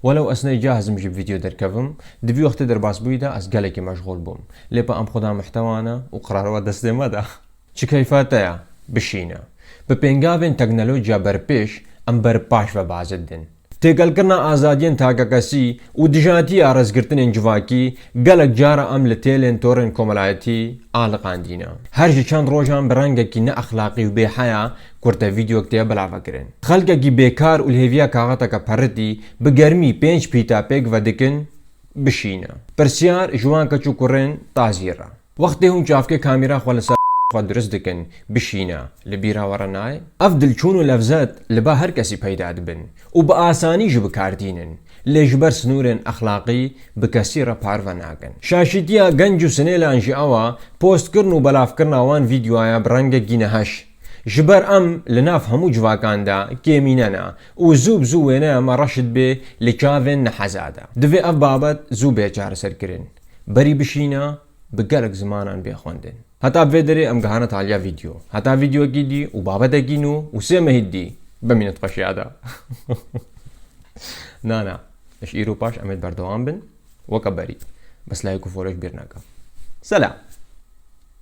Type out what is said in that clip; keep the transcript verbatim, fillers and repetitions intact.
Welew ez ne cahizim ji vîdeo derkevim, di vî wextê derbasbûyî de ez gelekî meşxûl bûm. Lê pa em xweda muhtewa ne û qirara we destê me de. Çi keyfa te ye? Bişîne. Bi pêngavên teknolojiya berpêş em berpaş ve bazidin. Têkelkirina azadiyên takekesî û dijatiya rêzgirtinên civakî gelek cara em li têlên torên komelayetî aliqandîne. Her ji çend rojan bi rengekî ne exlaqî û bêheya kurte vîdeoyek tê belavekirin. Xelkekî bêkar û li hêviya kaxeteke peritî bi germî pênc pîta pêk vedikin, bişîne. Pirsiyar ji wan keç û kurên tazî re. Wextê hûn çavkê kamîra xwe li ser xwe dirist dikin, bişîne, li bîra we re nayê? Ev dilçûn û levzet li ba her kesî peyda dibin û bi asanî jî bi kar tînin, lê ji ber sinûrên exlaqî bi kesî re parve nakin. Şaşîtiya genc û sinêlan jî ew e, postkirin û belavkirina wan vîdeoya bi rengekî neheş. Ji ber em li nav hemû civakan de kêmîne ne û zû bi zû wêneya me reş dibê li çavên neheza de. Divê ev babet zû bê çareserkirin. Berî bişîne, bi gelek zimanan bê xwendin. Heta vê derê em gihane taliya vîdeo. Heta vîdeoyekî dî û babetekî nû û sê mehî dî, bimînin di xweşiya de. Na, na. Ji îro paş em ê berdewam bin. Weke berî. Bes like û follow ji bîr neke. Selam.